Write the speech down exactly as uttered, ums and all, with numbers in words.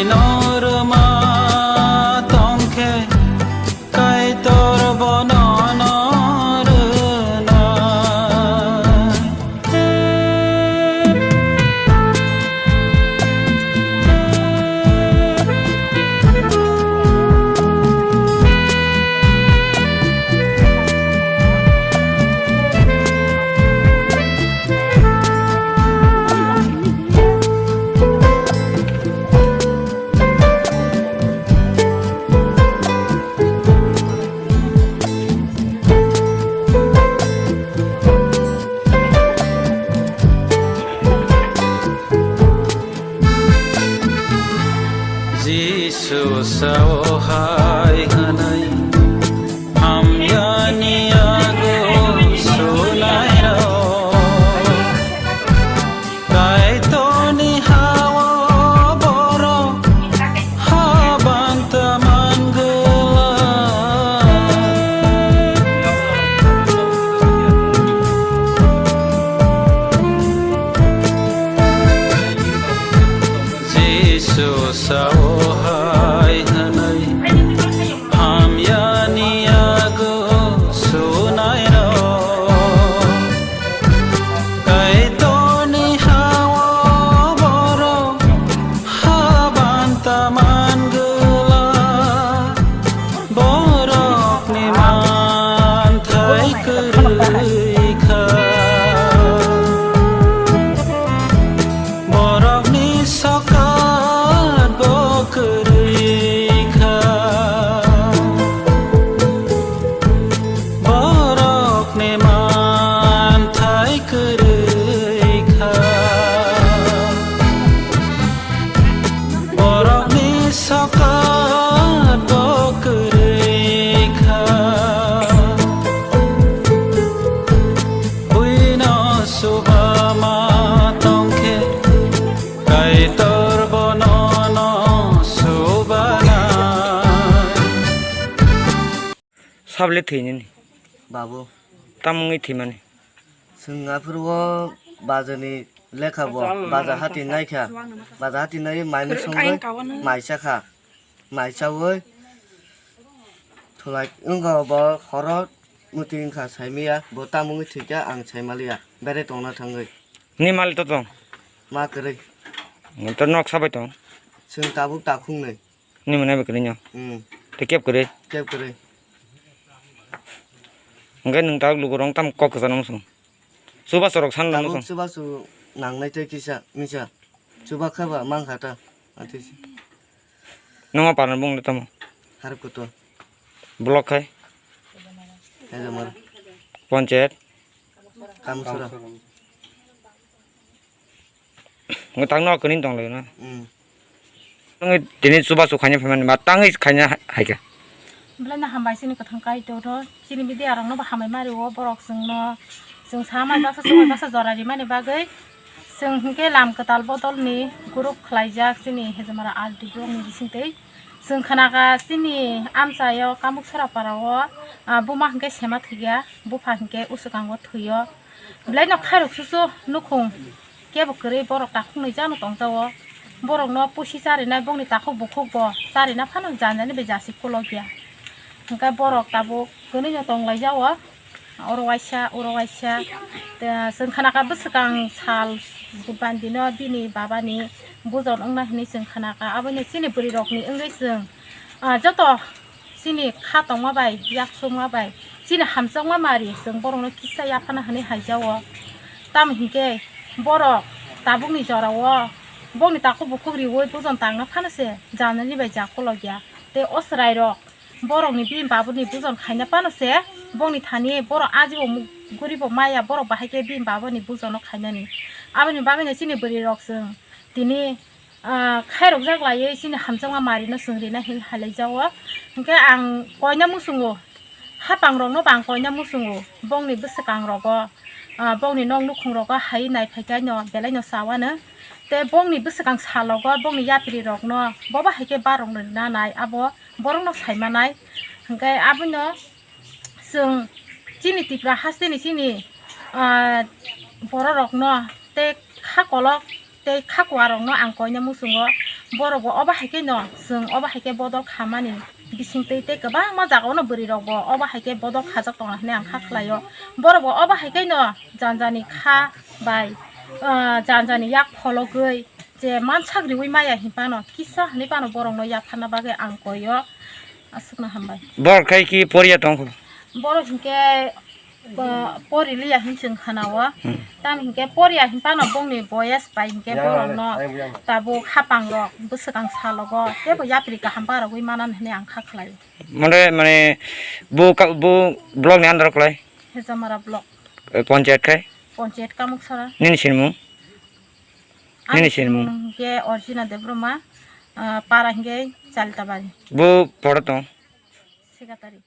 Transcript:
Norma tongkhe Kaitor bono norna. Jisu sao hai hwnwi, hamyani yago sunairok. Kaitorni ha-o borok habanta mangwlak. Jisu sao hai hwnwi, hamyani yago sunairok. Kaitorni ha-o borok habanta mangwlak. Borokni manthai kwrwi kha. Borokni sokat bo kwrwi kha. Borokni manthai kwrwi kha. Borokni sokat bo kwrwi kha. Buino subama tongkhe, Kaitor bono no subana. Sabole thwinani? Babu. Tamo wngwi thwimani? Chwng aphuru o bazani lekha bo, baza hati naikha. Baza hati nai mai songwi mai chakha. Mai chawi thulai wngkha bo horo muti wngkha saimaya. Bo tamo wngwi thwikha ang saimaliya. Bere tongna thangwi. Ni mali to tong? Ma kwrwi. Ni to nok sabai tong? Chwng tabuk takhungnwi. Ni mwnai bai kwrwi no? Hmm. Tei keb kwrwi? Keb kwrwi. Hwnkhe nwng tabuk lukurok tamo kok kwchangma swng? Chubachu rok san tabuk muchung. Chubachu nangnai tei kisa misa. Chuba khe ba mankha ta. Atisi. Nungma parna bung le tamo? Harip kotor. Block khai? Hezamara. Panchayat? Kamsura. Ngo tangno kwrwini tong lai na. Hmm. Tini chubachu khaina phaimani ma tangwi khaina hai khe. Belai no hambai chini kwthang Kaitor no, chini media rok no bo hambai ma rio, borok chwng no, chwng sa mai baksa, chwng mai baksa jora rimani bagwi, chwng hinkhe lam kwtal bodol ni group khlaijak chini Hezamara R D block ni bisingtwi. Chwng khnakha chini amchaio Kamuk Sorapara o, ah, buma hinkhe sema thwikya, bupha hinkhe uswkango thwio. Belai no khairok susu nukhung kebo kwrwi borok takhuk nwi jano tongjago. Borok no pusi charinai bongni takhuk bukhuk bo charina phano janjani bai jasik kolokya. Hwnkhe borok tabuk kwnwi no tonglaijao. Oro waisa, oro waisa. Te chwng khnakha bwswkang sal budbandi no bini baba ni bujon wngna hinwi chwng khnakha. Abono chini bwrwi rok ni wngwi chwng, ah, joto chini kha tongma bai, yak sukma bai, chini hamjakma mari chwng borokno kisa yaphana hwnwi haijao. Tamo hinkhe borok tabukni jorao bongni takhuk bukhuk riui bujon tangna phano se janani bai ja kolokya. Tei o chwrairok borokni bini babuni bujon khaina phano se bongni thani borok ajibo mu-, guribo maya borok bahai khe bini babuni bujono khainani. Aboni bagwino chini bwrwirok chwng tini ah, khairokjak laiwi chini hamjakma marino chwng rina hin halaijao. Hinkhe ang koina muchungo, hapangrokno bo ang koina muchungo, bongni bwswkangrogo, ah, bongni nok nukhungrogo hai naiphaikhaino belaino chawano. Tei bongni bwswkang salogo bongni yaprirokno bobo hai khe barokno rina nai, abo borokno saimanai. Hinkhe abono chwng chini Tripura hasteni chini, ah, bororokno tei kha kolok tei kha kuarokno ang koina muchungo. Borok bo obo hai khe no chwng obo hai khe bodol khamani bising twi tei kwbangma jaga o no bwrwi rok bo obo hai khe bodol khajak tongo hinwi ang kha khlai o. Borok bo obo hai khe no janjani kha bai, ah, janjani yak phologwi je mansak riwi maya hinphano kisa hinwi phano borok no yapharna bagwi ang koi o. Aswkno hambai. Borok khai ki poriya tongkho? Borok hinkhe, uh, pori liya hin chwng khana o. Hmm. Tamo hinkhe poriya hinphano bongni boyes bai hinkhe borokno tabuk hapang rok bwswkang salogo teibo yapri kaham barogwi manan hinwi ang kha khlai. Mane, mane, bo ka, bo block ni under klai? Hejamara block. Eh, panchayat khai? Panchayat Kamuksara. Nini sinimung? Ani nini sinimung? Sinimung hinkhe Orjina Debroma, ah, para hinkhe Chalitabari. Bo poro tong? Secretary.